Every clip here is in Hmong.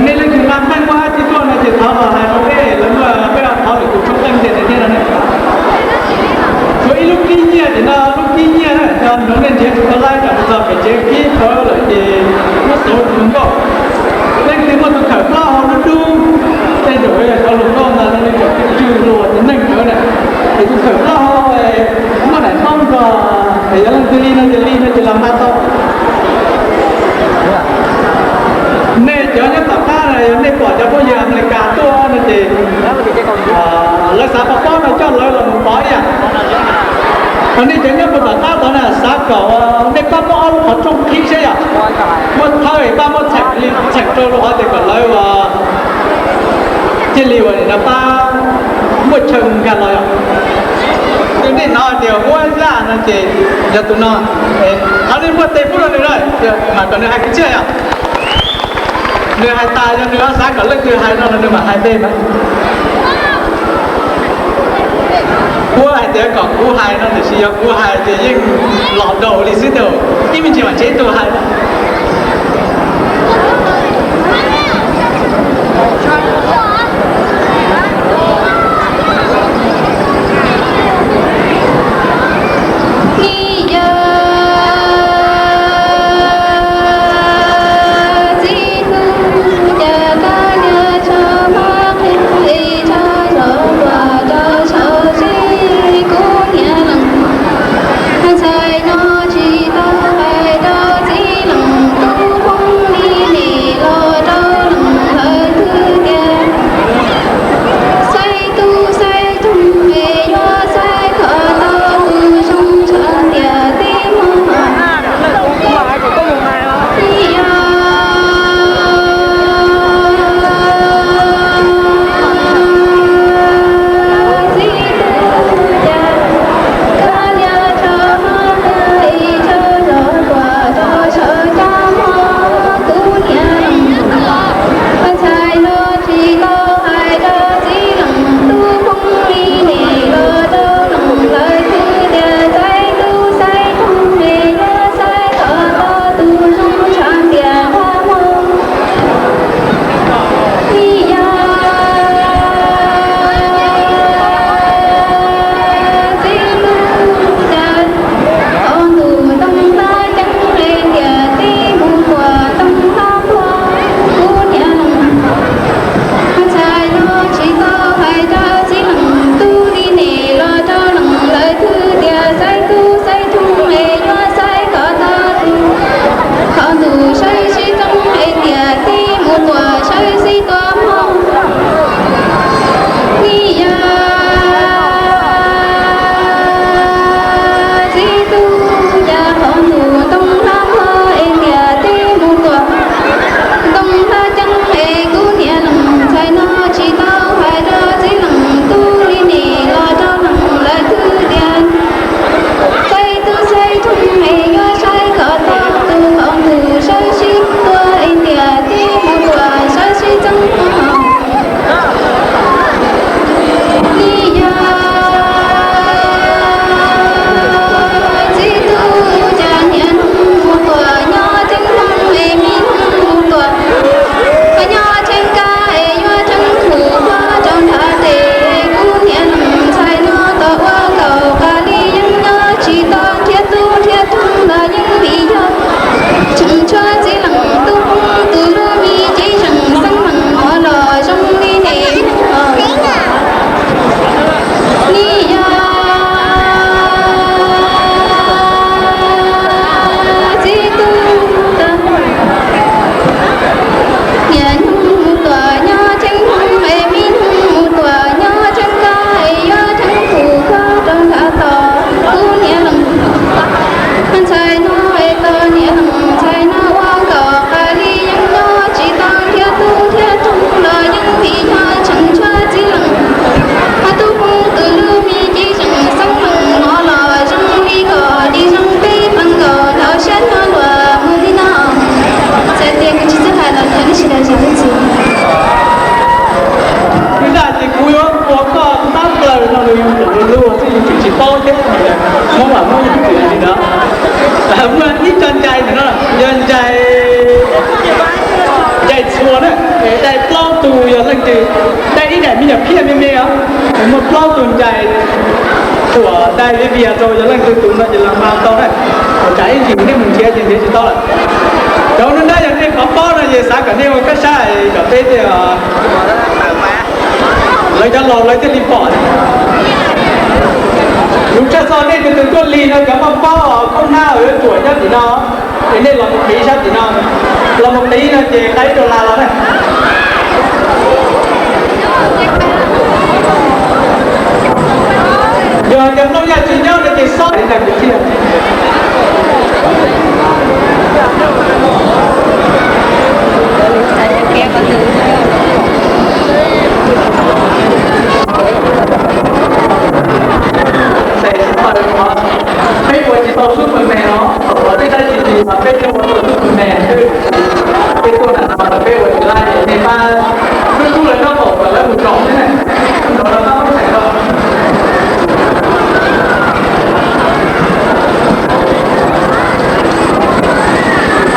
Nej leej twg nqa meej muaj dab tsi tuaj no ces thov los hais rau peb, lawv muaj peb thov lwm tus tshoob qeej tiag tiag thiab no ne. Tshuav ib lub kib nyiaj ces no lub kib nyiaj na, cov hmoov nej nrhiav tsis tau laib tsam mus txog pem tsev kib khawb lawm ces muab xauv tus nkauj. Leej twg muaj tus khawm plaub hau dub dub, tej zaum cov hluas nkauj ntawd no nws tseem tsw tsw hluas tus neeg ntawd na, ces tus khawm plaub hau muaj daim hmoob nrog, yog leej twg li no ces li no ces los nqa tau. Nej cov nyob tom qab no yog nej pom cov phooj ywg Amelikas tuaj no ces lawv xav pov pob no coj lawv los mus pov ib yam. Ho nej cov nyob puag tom qab tod na xav kom nej pab muab ob lub qhov rooj qhib saib yom, muab thawb pab muab txheem rau rau qhov tias kom lawv ua thiaj li ua nim no pab muaj chaw mus nkag los yom. Tus nej hnov tias huab zaj no ces yog tus no, qhov nej muaj tes pub rau nws na, mas kom nws hais kwv txhiaj yom. Nws hais tas yog nws xav kom leej twg hais no los nws mam hais tes mas. Huab hais tias kom kuv hais no tiam sis yog kuv hais ces yeej los daus li xwb ntag, ib me ntsis mam tseb tus hais. Plaub tug yog leej twg, dai ib daim me nyuam phiaj me me os, muaj plaub tug ncaim tuam dai viv vias rau yog leej twg tus no ces los nqa tau na. Ua cas ib ntsis nej mus nrhiav ces nrhiav tsis tau lawm. Cov nab nab yog nej qhov paub no ces xav kom nej ua kab sab kom peb thiaj, lawv cov laus lawv thiaj li pom. Yus tshaj xo nej tus tus tuaj lig no cov muaj paub koob hnab yuav ruam nyob tim no, es nej los mus qiv sab tim no, los mus qiv no ces qai rau las los na. Yog hais tias Nplooj Yaj tsis nyob no ces xob li ntawd kwv tij. Peb ua tsis tau Superman no, thaum ua tej dab tsi tsis mas peb thiaj ua tau Superman xwb. Peb tuaj nram no peb ua tsis laib ces nej pab hlub hlub lawv nraub qaum kom lawv mus zoo xwb na. Hnub no pab muab tseem rau.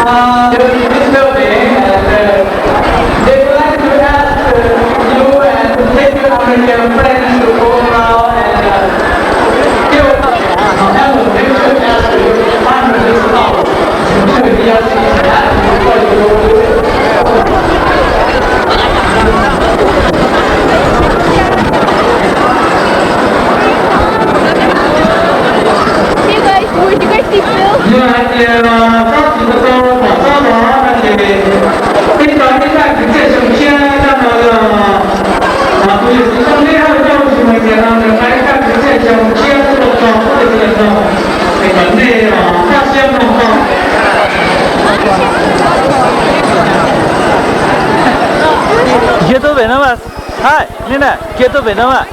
Uh, during this building, and, uh, they would like to ask, uh, you and take your American friends to go around and, uh, give a mutual ask to your partner this house. Yog hais tias koj tsis tau pom txob los no ces peb tau ib kaj kwv txhiaj xyoo tshiab no yog tus yawm txiv Tooj Neb Hawj Tooj Sis Mas Nyias no nws tau ib kaj kwv txhiaj xyoo tshiab tuaj txog pub rau txiv yawg no, es kom nej koj siab mloog tau. Cia tuaj pem no mas, hais nej na, cia tuaj pem no mas.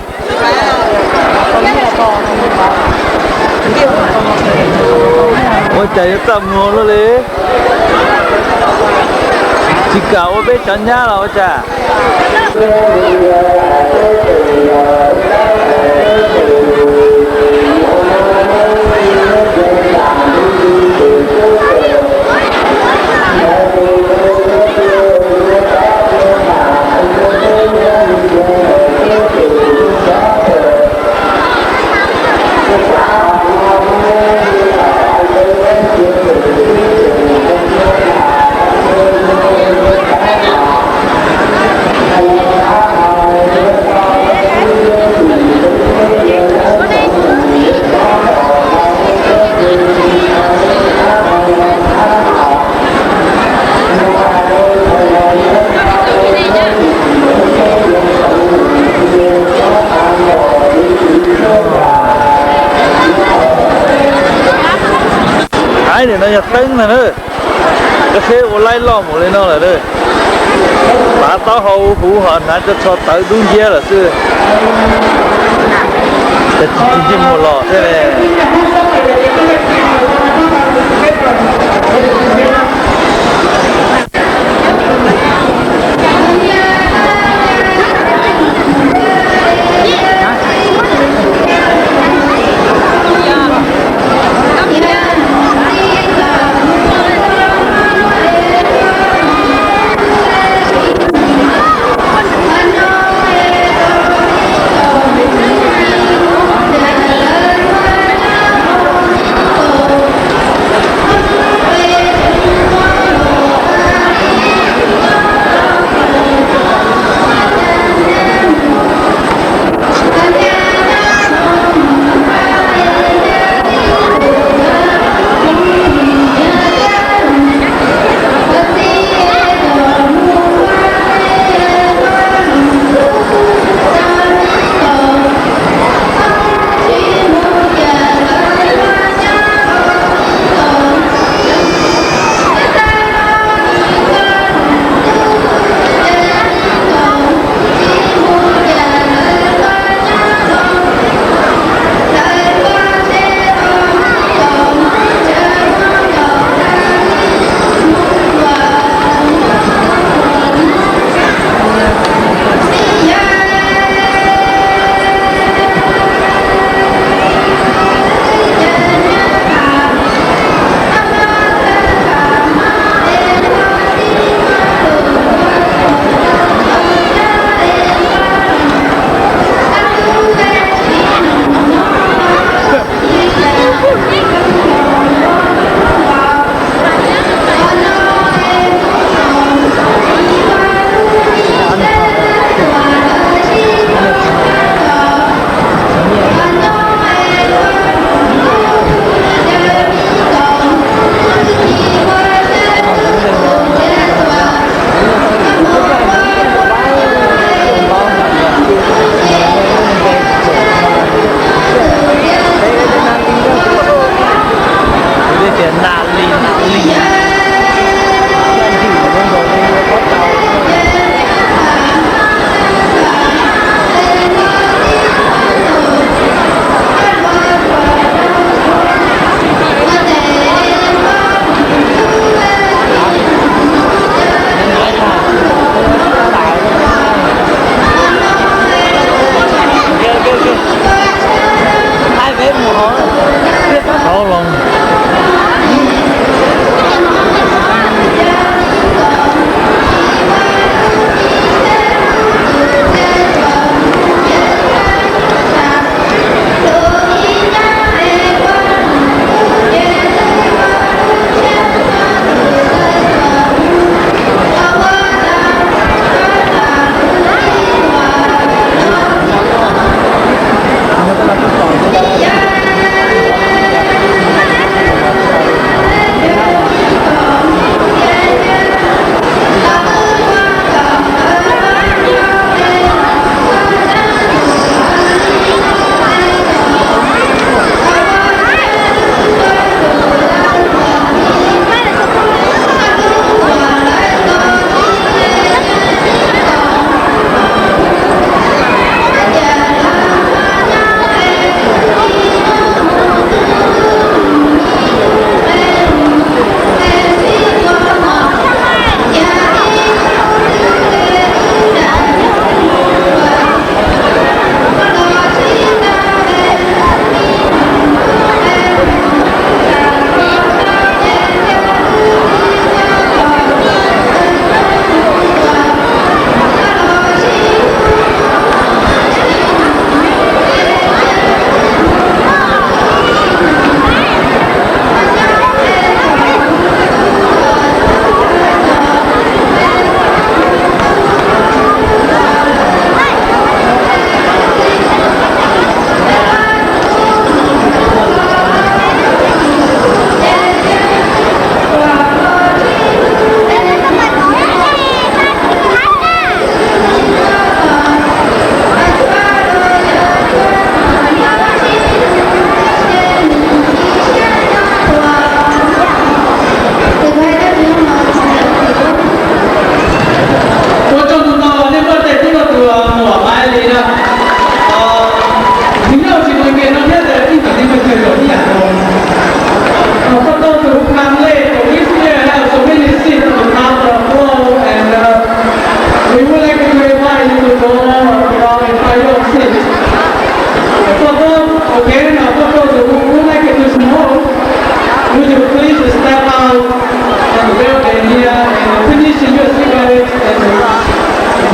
Ua cas yuav txaj muag luaj li? Tsis kam ua peb cov nyab los ua cas? Aib, nim no yog teeb no na. Koj saib ua laib loj mus li no lawm. Tav taub hau huv ho hnav cov tsho tawv dub nciab lawm xwb. Ces tsis txij ntsej muag los thiab ne.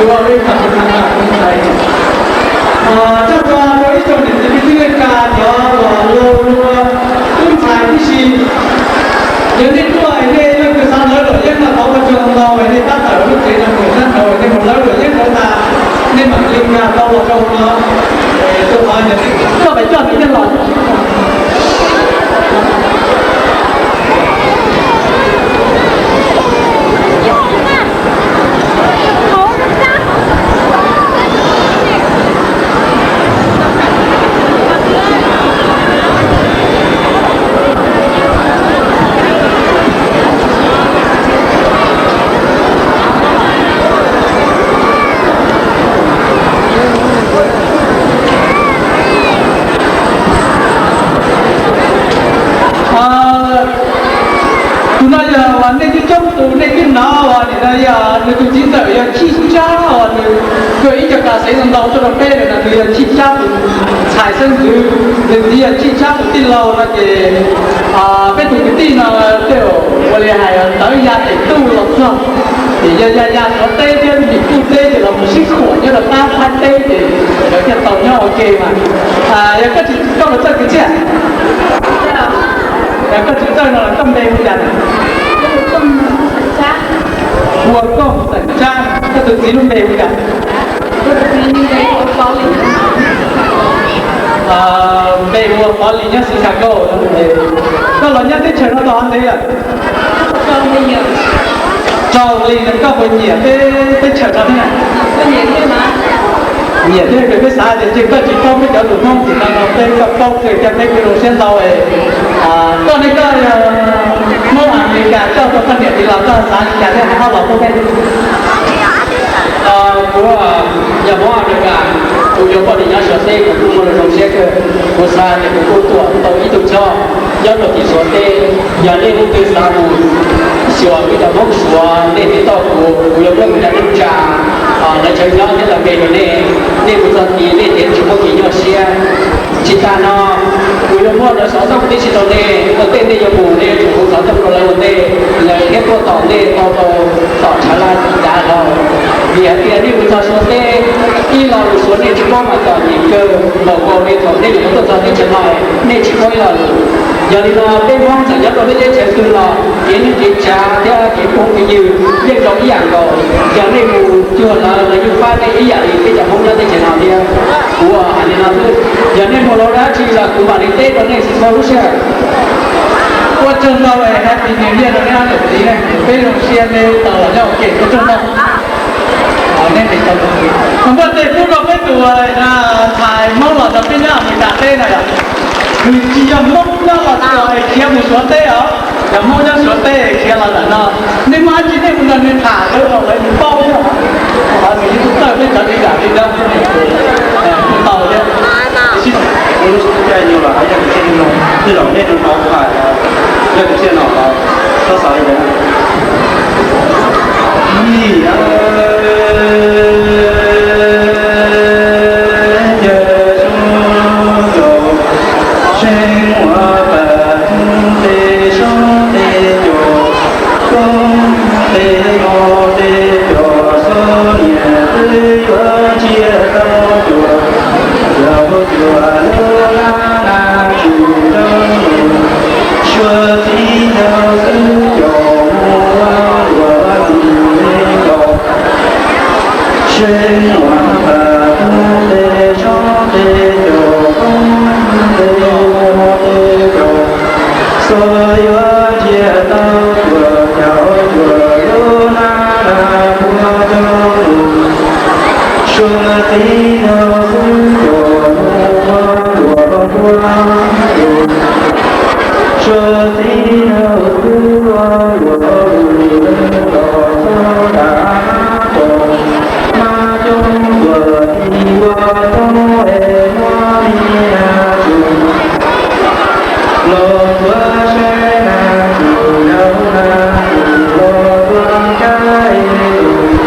Ua ib qho txhua tus ntxhais, tshaj txog rau ib tsoom niam txiv kwv tij neej tsa cov uas laus lus tub ntxhais tib si, yog nej tuaj nej leej twg xav lawv luam yeeb no thov ua tsaug ntau, nej pab tawm lub tsev no mus sab nraud, nej mus lawv luam yeeb ntawd tas, nej mam li nkag tau los rau no. Tuaj qhov koj pais coj tus coj los. Tus no yog uas nej coob coob tus nej twb hnov uas nim no yog nws tus txiv ntxawm yog Chij Tsab uas nws kawg ib co kas xev ntau ntau tuaj rau peb lawm no, nws yog Chij Tsab tus ntxhais xeeb ntxwv, nws txiv yog Chij Tsab tus tij laug no ces peb tus kwv tij no tej zaum ua li hais ntawv ya tes tuj los txog, ces yog ya ya Suav teb thiab Vim Kuj teb ces los mus sib khuam nyob rau qab Thaib teb ces lawv thiaj tau nyob ua ke mas. Yog koj tsis, koj puas txawj kwv txhiaj? Yog koj tsis txawj no los koj npe hu cas? Hu ua Kooj Xeem Tsab. Koj tus txiv lub npe hu cas? Npe hu ua Pov Lis nyob Xeev Kha Kauj. Koj los nyob teb chaws no tau qhov ntev lawm? Rau li no koj puas nyiam peb teb chaws no thiab? Nyiam thiab, peb xav tias ces koj tsis paub peb cov lus Hmoob tim no no peb koj paub kawg thiab peb kuj zoo siab ntau. Koj ne, koj Hmoob Amelikas coj tau koj niam txiv los koj xav li cas thiab ho los pub peb? Kuv yog Hmoob Amelikas, kuv yuav poj niam nyob Suav teb kuv kuj muaj lus zoo siab kawg. Kuv xav tias kuv kuj tuaj tau ib tug choj nyob rau tim Suav teb. Yog nej leej twg xav mus xyuas peb cov Hmoob Suav, nej tiv tauj kuv, kuv yuav muab kuv cov neej tsa, lawv chaw nyob thiab lawv npe rau nej. Nej mus txog tid nej thiaj tsis muaj kev nyuaj siab. Tsis tas no, kuv yuav muab lawv xov tooj tib si rau nej, ua ntej nej yuav mus nej yuav tsum hu xov tooj rau lawv ua ntej, lawv thiaj tuaj tos nej tau rau tom tshav laj cav hlau. Vim hais tias nej mus txog Suav teb, ib lo lus Suav nej tsis paub mas txom nyem kawg npaum nkaus li thaum nej yuav tuaj txog teb chaws no nej tsis paub ib lo lus. Yog li no peb Hmoob txawm nyob rau lub teb chaws twg los kev neej kev tsav thiab kev phooj kev ywg yeej zoo ib yam nkaus. Yog nej mus cuag lawv, lawv yeej pab nej ib yam li peb cov Hmoob nyob teb chaws no thiab. Kuv hais li no xwb, yog nej mus rau dab tsi los kuv mam li teb rau nej tsis txhob lub sij hawm. Ua tsaug ntau, Happy New Year rau nej ob niam txiv, peb zoo siab nej tau los nyob ua ke, ua tsaug ntau. Npaj tes pub rau peb tus ntxhais Hmoob los nrog peb nyob Amelikas teb no yom. Nws tsis yog Hmoob nyob los txog es khiav mus Suav teb os, yog Hmoob nyob Suav teb khiav los ntawm no. Nej muaj dab tsi nej mus nrog nws tham sawv daws lawv nws paub thiab. Qhov nws yeej tau txawj peb cov li yam li no, tau thiab. Kuv lub caij nyoog los hais yog kwv txhiaj no, tej zaum nej nug tau kuv hais yog kwv txhiaj no los txhob xav li ntawd. Txhua yuav nrhiav tau cuag cov cuag lub nab nab puag roob mus. Suav txiv nraug xwb cuag mus ua luam puag lus. Suav txiv nraug xwb ua luam lus los txog nram hab tos. Mab coob cuag txiv ua toob es muab li nab tsuag. Los tuav saib nab tsuag yau nab tsuag los tuav kab es lus.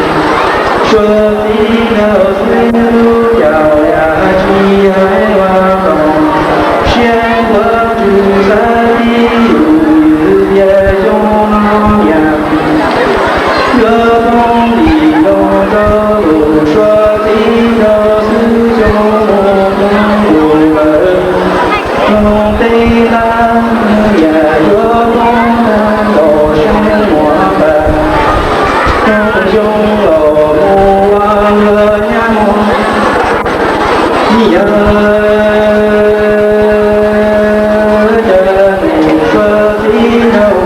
Suav txiv nraug xwb lub caum yam tsis hais ua toom. Siab ntuav tswv xav tib yus ywg tias xyoo no yam yuav poob lim zoo rau lus Xyoo los mus ua luag nyab mus, yog cov neeg suav txiv nraug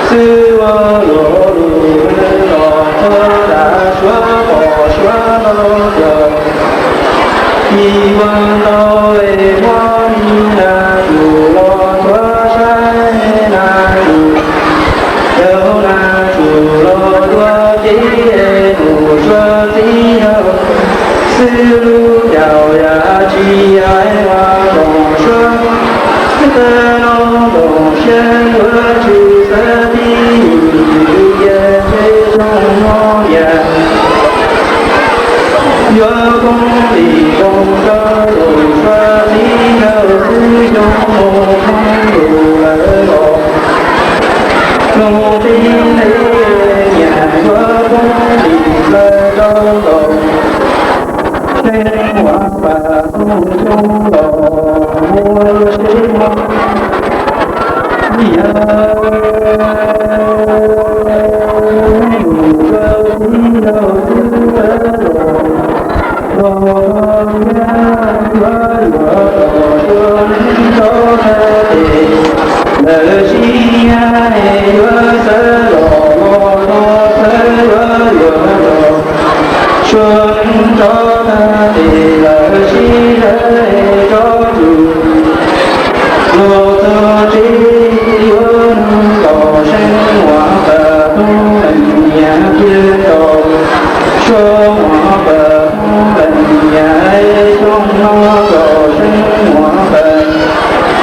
xwb ua luag lus los txog tas suav pom suav ntau los, ib ua ntau es muab ib na tus los tuav saib na tus, yog na tus los tuav kev es mus suav txiv nraug xwb lub caum yam tsis hais ua ntoos suav. Tag no ntoos siab yuav tsis xav tib yus twb tias ntshe zoo no niam yuav poob tim zoo rau tus suav txiv nraug xwb xyoo mus poob tus lawm los. Lub tib neeg niam yuav poob tim lawm rau nkaus. Seb muaj pam tus xyoo los mus seb muaj niam yus rau tib rau xwb los. Los txog thiab yuav yuav los suav neej tso tag tes, lawv sib nyiam es yuav xav los los txog xav yuav yuav los suav neej tso tag tes, lawv sib nyiam es tso tus los txog tsev yuav nug kom seej muam pam toog leej niam kiag tau. Suav muam pam toog leej niam es xyoo no kom seej muam pam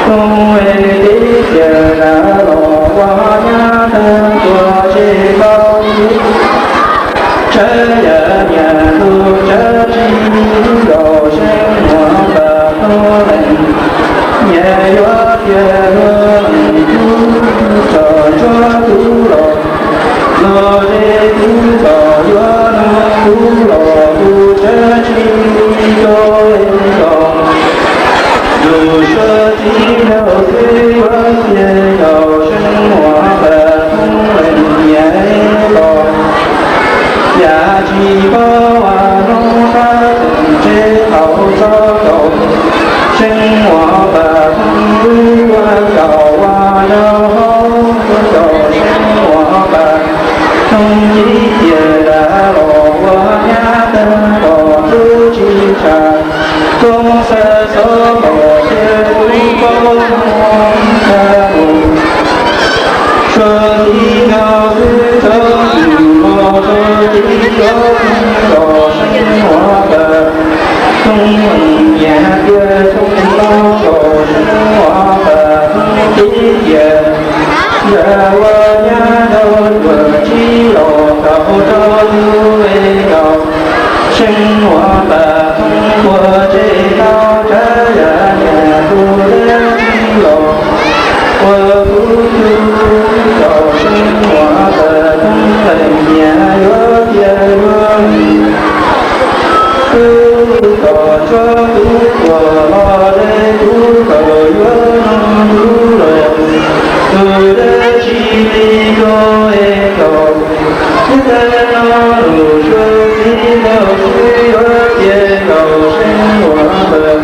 toog es teb chaws dav los ua nyab tag tuag tseg tau. Tsawv yam nyiam tus tsawv tsis los seej muam pam toog leej niam yuav tiag luag leej tub tsom ntsuab tub los, los ze tub los yuav nug tub los tus tsawv tsis rau es los. Lus suav txiv nraug xwb yuav tiag los seej muam pam toog leej niam los. Yam tsis paub ua nub qab tseem tseb tau txog kaum, seej muam pam toog wb ua nkaus ua nraug hauv tuaj kaum, seej muam pam toog tib tiam dav los ua nyab tag los tub tsis tsham. Koob xav xov pom tiag tub paub mus tag mus, suav txiv nraug xwb txhob tus los txog tib rau los seej muam pam toog leej niam kiag xyoo no los seej muam pam toog tib tiam dav ua nyab nraug tuam tsib los kaum rau tub es kaum. Seej muam pam toog ua tseg tau tsawv yam nyiam tus dab tsi los ua kuv tug, kom seej muam pam toog leej niam yuav tiag yuav tub, kom tsuav tub tuag los ze tub, kom yuav nug tub los tus dab tsi li ko es kaum. Tib tag no lus suav txiv nraug xwb yuav tiag kaum, seej muam pam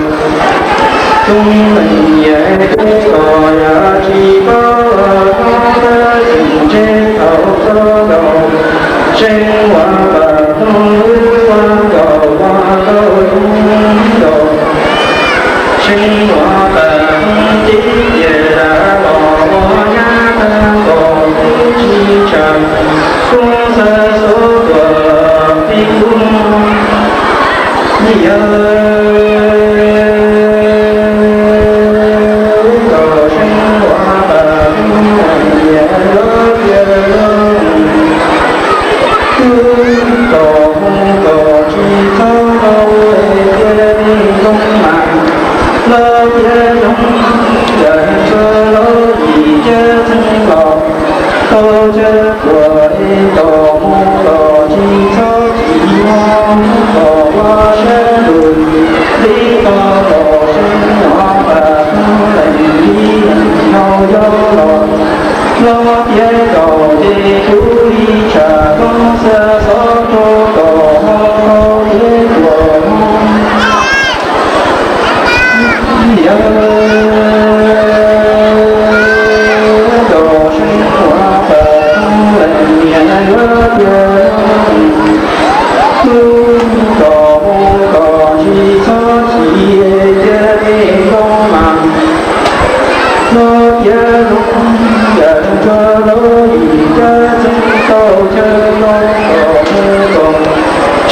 toog leej niam es tub los yam tsis paub los txog tseem tseb tau txog kaum, seej muam pam toog wb ua nkaus ua nraug zoo nraug. Seej muam pam toog tib tiam dav los ua nyab tag los tub tsis tsham. Koob xav xov tuam tib kub yawg, kom seej muam pam toog leej niam yuav tiag yuav tub, kom mus kom tsis txhob tau es tiag li zoo mas los tiag zoo, yam tsuag los yim caj txeeg los tau caj puas es kom mus kom tsis txhob txim, mus kom ua sab lus li ko los seej muam pam toog leej niam li no yog los los tiag kaum ces kuv li tsham.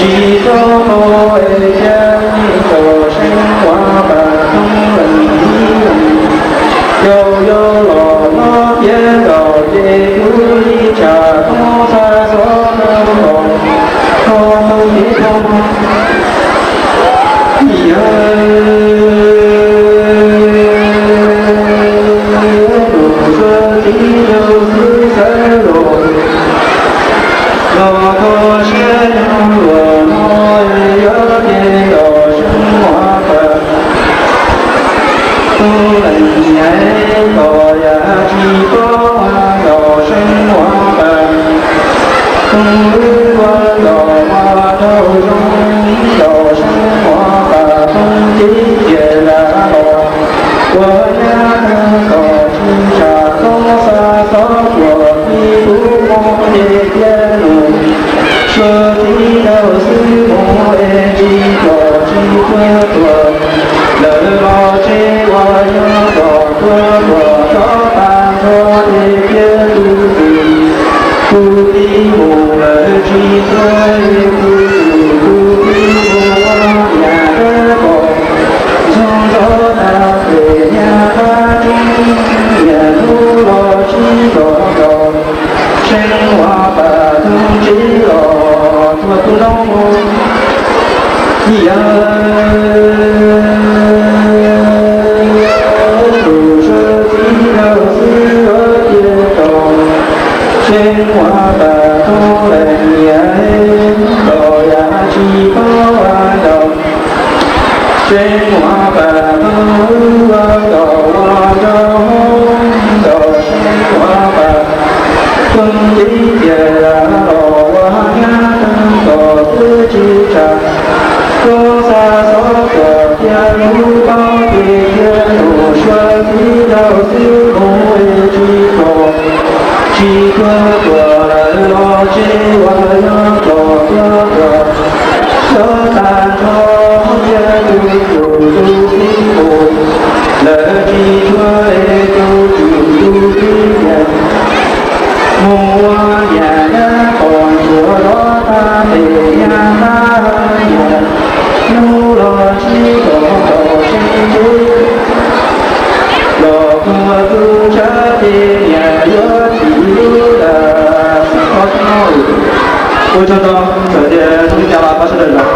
Tsis txhob mus es cia li kom seev ua pas thoob leej ib leeg. Yog yog los no thiab los ces kuv li tsam toob xa xov no los no no ces tau. Yog tus sua txiv laug xwb xav los los kho siab nyob luag no, yog ces los seev ua pas thoob leej niam, kom yam tsis paub ua los seev ua pas thoob wb ua los ua rau zoo, los seev ua pas thoob tib tiam lam los ua nyab neeg kom tsis tsam toob xa xov tuaj tib tub hmoob ces thiaj nus. Sua txiv laug xwb mus es tsis pom tsis tuag tuaj, lawv los tsev uas yog los tuag tuaj txhob tag nrho es thiaj tu tus. Tus tib mus lawv tsis tuag es tus tus tus tib mus ua niam dab kom ntxoog zov tag pem nyab qab tseeb, niam hnub los tsis los los, seev ua pas thoob tib los tuag tu noob. Yog tus sua txiv laug xwb ua tiag tau, seev ua pas thoob leej niam, kom yam tsis paub ua los seev ua pas thoob wb ua los ua rau zoo, los seev ua pas thoob tib tiam lam los ua nyab neeg kom twb tsis tsam toob xa xov tuaj thiab hnub paub ces thiaj nus. Sua txiv laug xwb mus es tsis pom tsis tuag tuaj, lawv los tsev uas yog los tuag tuaj txhob tag nrho, thiaj tus tus tus tib mus lawv tsis tuag es tus tus tus tib tiam mus ua niam nyab kom ntxuav zov tag pem nyab qab, niam hnub los tsis los los seev tsev, los tuag tu tshav ces niam yuav txim lub dag. Ua tsaug ntau, txawm tias zoo li cas los thov sawv daws zam.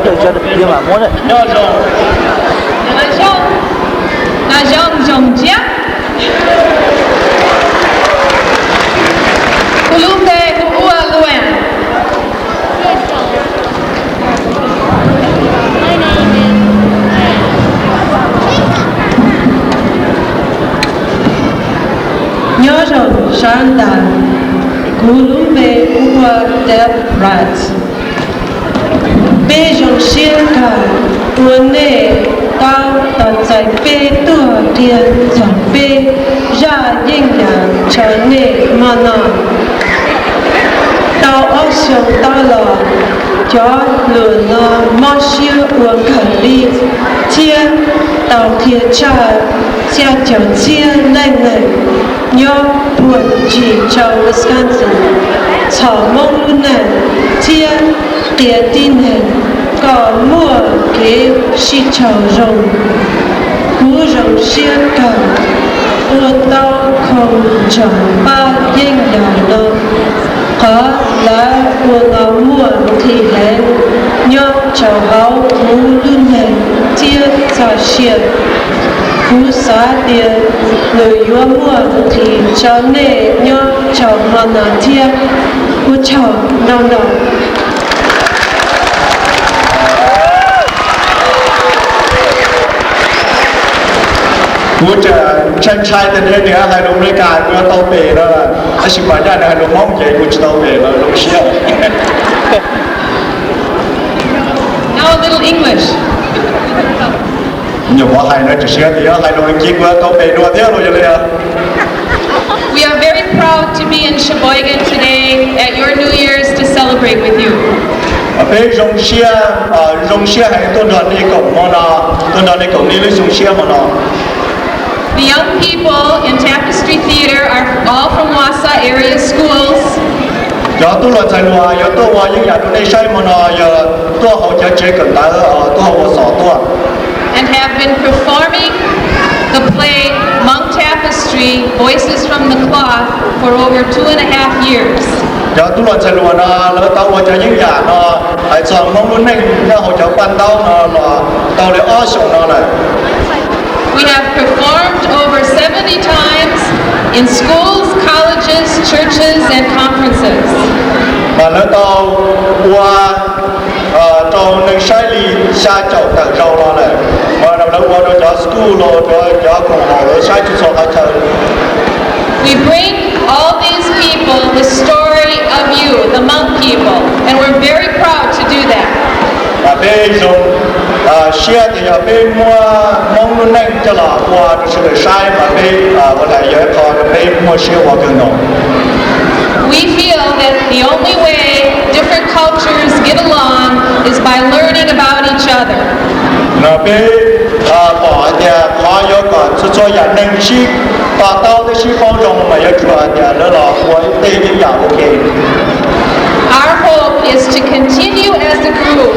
Nyob zoo, nyob zoo, zoo ntsia. Kuv lub npe hu ua Luan. Nyob zoo sawv daws, kuv lub npe hu ua Deb Wright. Peb zoo siab kawg uas nej tau tos txais peb tuaj qhia txog peb zaj yeeb yam rau nej hmo no. Tau ob xyoos tas los, cov hluas no mob siab ua kawg li thiab tau qhia tshaj xya caum txhiab leej neeg nyob puag ntsis rau Wisconsin txhom Hmoob lub neej thiab qhia tib neeg kom muaj kev sib raug zoo. Kuv zoo siab kawg uas tau khoom nrog pab yeeb yam no, qhov lawv ua no muaj nqis heev nyob rau hauv kuv lub neej thiab txoj sia. Kuv xav tias nws yuav muaj nqis rau nej nyob rau hmo no thiab. Ua tsaug ntau ntau. Kuv tseem ntshai ntshai tias nws hais lus Amelikas kuv yuav tau pem no, tab sis mas ncaj nws hais lus Hmoob ces kuv tsis tau pem lawm, zoo siab. Now a little English. Nyuam qhuav hais no tsis siab tias yuav hais lus Askiv kuv yuav tau pem dua thiab los yog li. We are very proud to be in Sheboygan today at your New Year's to celebrate with you. Peb zoo siab, zoo siab heev tuaj nrog nej koom hmo no, tuaj nrog nej koom nej lub xyoo siab hmo no. The young people in Tapestry Theater are all from Wausau area schools. Cov tub hluas ntxhais hluas yuav tuaj ua yeeb yam rau nej saib hmo no yog tuaj hauv cov tsev kawm ntawv tuaj hauv Wausau tuaj. And have been performing the play Hmong Tapestry, Voices from the Cloth for over two and a half years. Cov tub hluas ntxhais hluas no lawv tau ua cov yeeb yam no hais txog Hmoob lub neej nyob hauv cov paj ntaub no los tau li ob xyoos no lawm. We have performed over seventy times in schools, colleges, churches, and conferences. Mas lawv tau ua rau neeg saib li xya caum tawm zaus los lawm, mas lawv ua rau cov school los rau cov koom haum lawv saib txhua txhua qhov chaw. We bring all these people the story of you, the Hmong people, and we're very proud to do that. Mas peb zoo siab tias yog peb muab Hmoob lub neej coj los ua rau sawv daws saib mas peb ua li yog ib qho rau peb muaj siab ua kawg nkaus. We feel that the only way different cultures get along is by learning about each other. No peb pom hais tias qhov yuav kom txhua txhua yam neeg sib to taub thiab sib paub zoo mas yuav tsum hais tias lawv los ua tej yeeb yam ua ke. Our hope is to continue as a group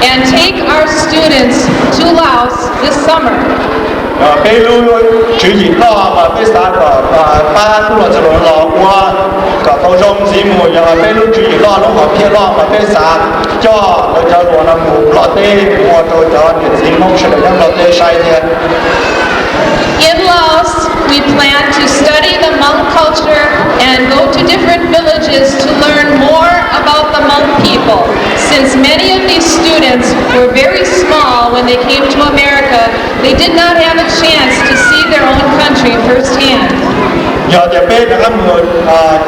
and take our students to Laos this summer. Peb lub tswv yim loj mas peb xav kom pab tub hluas ntxhais hluas los ua kom tau zoo ntxiv mus, yog peb lub tswv yim loj lub hom phiaj loj mas peb xav coj lawv cov hluas no mus Nplog teb mus ua rau cov niam txiv Hmoob sawv daws nyob Nplog teb saib thiab. In Laos, we plan to study the Hmong culture and go to different villages to learn more about the Hmong people, since many of these students were very small when they came to America. They did not have a chance to see their own country firsthand. Yog tias peb rov qab mus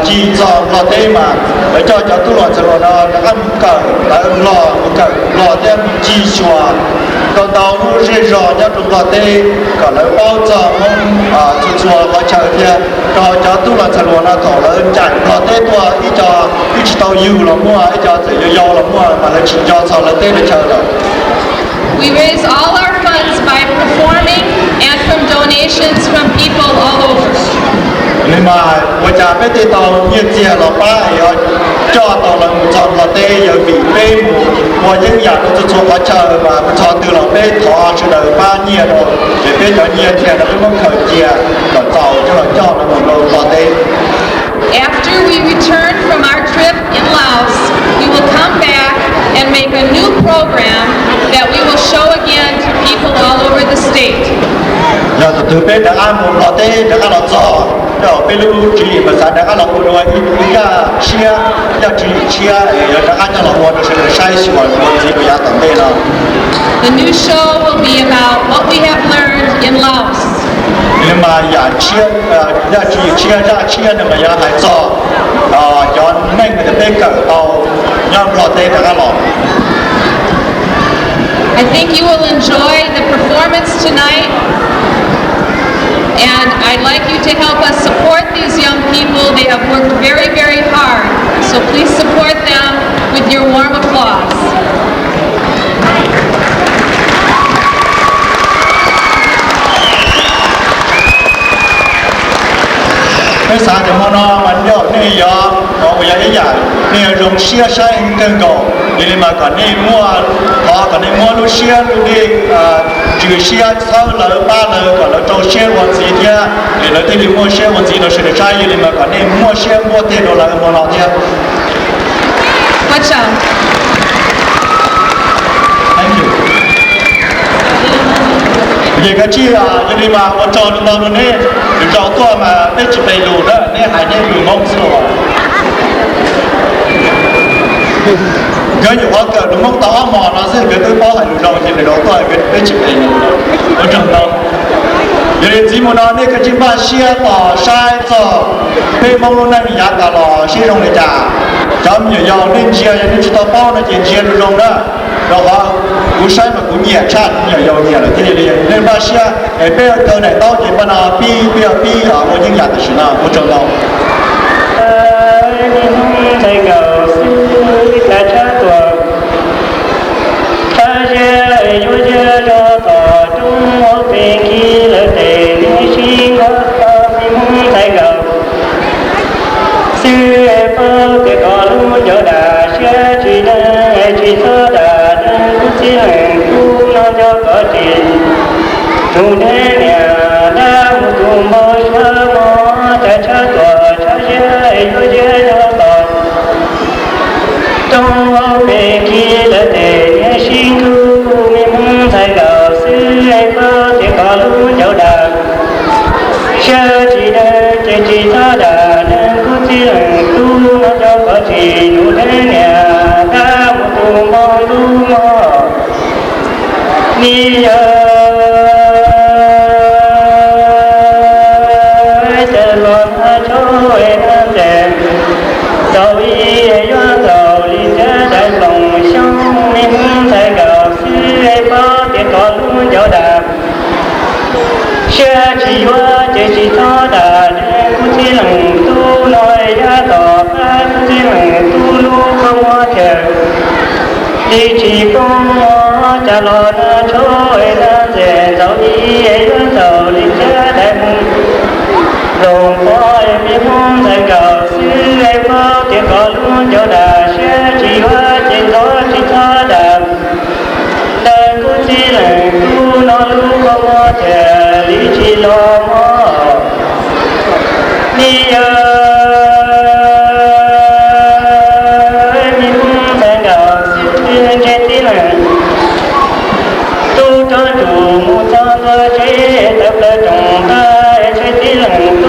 ci txog Nplog teb mas lawv coj cov tub hluas ntxhais hluas no rov qab mus kawm ntawv Nplog, mus kawm Nplog thiab mus ci xyuas ntau ntau lub zej zog nyob rau Nplog teb kom lawv paub txog Hmoob txhua txhua qhov chaw thiab rau cov tub hluas ntxhais hluas no thaum lawv ncaim Nplog teb tuaj ib co twb tsis tau yug los muaj, ib co txawm yau yau los muaj mas lawv tsis nco txog lawv teb lawv chaw lawm. We raise all our funds by performing and from donations from people all over. Li mas ua cas peb thiaj tau nyiaj txiag los pab es coj tau lawv mus txog Nplog teb, yog vim peb mus ua yeeb yam rau txhua txhua qhov chaw mas txog twg los peb thov sawv daws pab nyiaj rau, ces peb cov nyiaj thiaj rau peb muab khaws cia kom txaus coj los coj lawv mus rau Nplog teb. After we return from our trip in Laos, we will come back and make a new program people all over the state. Yog thaum twg peb rov qab mus Nplog teb rov qab los txog, yog peb lub tswv yim mas xav rov qab los ua dua ib yam tshiab, yam tswv yim tshiab es yuav rov qab coj los ua rau sawv daws saib xyuas ua ntxiv rau yav tom ntej no. The new show will be about what we have learned in Laos. Li mas yam tshiab, yam tswv yim tshiab, zaj tshiab no mas yog hais txog cov neeg uas peb kawm tau nyob Nplog teb rov qab los. I think you will enjoy the performance tonight, and I'd like you to help us support these young people. They have worked very, very hard, so please support them with your warm applause. Peb xav tias hmo no mas nej yog, uas yog ib yam, nej yuav zoo siab saib kawg nkaus, yog li mas kom nej muaj, thov kom nej muab lub siab lub ntsws, ntsws siab txhawb lawv pab lawv kom lawv rau siab ua ntxiv thiab, es lawv thiaj li muaj siab ua ntxiv rau sawv daws saib, yog li mas kom nej muaj siab npuaj tes rau lawv hmo no thiab. Thank you. Ces kav tsij, yog li mas ua tsaug ntau rau neb, lwm zaus tuaj mas peb tsis pem lus na, neb hais neb lus Hmoob xwb los. Nkawd nyuam qhuav kawm lus Hmoob tau ob hmos no xwb nkawd twb paub hais lus zoo, ces lwm zaus tuaj peb tsis pem lus. Ua tsaug ntau. Yog li ntxiv mus no nej kav tsij npaj siab tos saib txog peb Hmoob lub neej yav tas los seb zoo li cas. Cov me nyuam yaus nej ntsia, yog nej tsis tau paub no ces ntsia zoo zoo na, rau qhov kuv saib mas kuv nyiam tshaj me nyuam yaus nyiam lawm thiab. Yog li nej npaj siab es peb kaw daim ntaub ces pab no pib, peb yuav pib ua yeeb yam tam sim no. Ua tsaug ntau. Ntxhais nkauj xwb, tshab tuaj, tshab zeb yuav zeb zog tom roob, pem kis lawv tes niam sib ntaus, me Hmoob ntxhais nkauj xwb, paub tias koj lub ncauj dam, siab tsis deev tsis txhob dam, neeg kub txib leej tub no nco koj tsis nug dheev niam, dab mus tus npau suav mog, cas tshab tuaj tshab zeb yuav zeb zog tom roob, pem kis lawv tes niam sib ntaus, me Hmoob ntxhais nkauj xwb, paub tias koj lub ncauj dam, siab tsis deev ces tsis txhob dam, neeg kub txib leej tub no nco koj tsis nug dheev niam, dab mus tus npau suav mog. Ni yawg, cas los nag tsho es nag ntxees, txaus ib yuav txaus li thiab dais nploos xyoob, me Hmoob ntxhais nkauj xwb, paub tias koj lub ncauj dam, siab tsis yuav ces tsis txhob dam, neeg kub txib leej tub no, yog tom qab kub txib leej tub lub kua muag thiaj li tsis poob mog, cas los nag tsho es nag ntxees, txaus ib yuav txaus li thiab dais nploos pom, me Hmoob ntxhais nkauj xwb, paub tias koj lub ncauj dam, siab tsis yuav ces txhob tsis txhob dam, neeg kub txib leej tub no lub kua muag thiaj li tsis los mog. Ni yawg, me Hmoob ntxhais nkauj xwb, ntshe txib leej tub rov tsum mus txog ntua tsev, tawm plaws roos tag, ntshe txib leej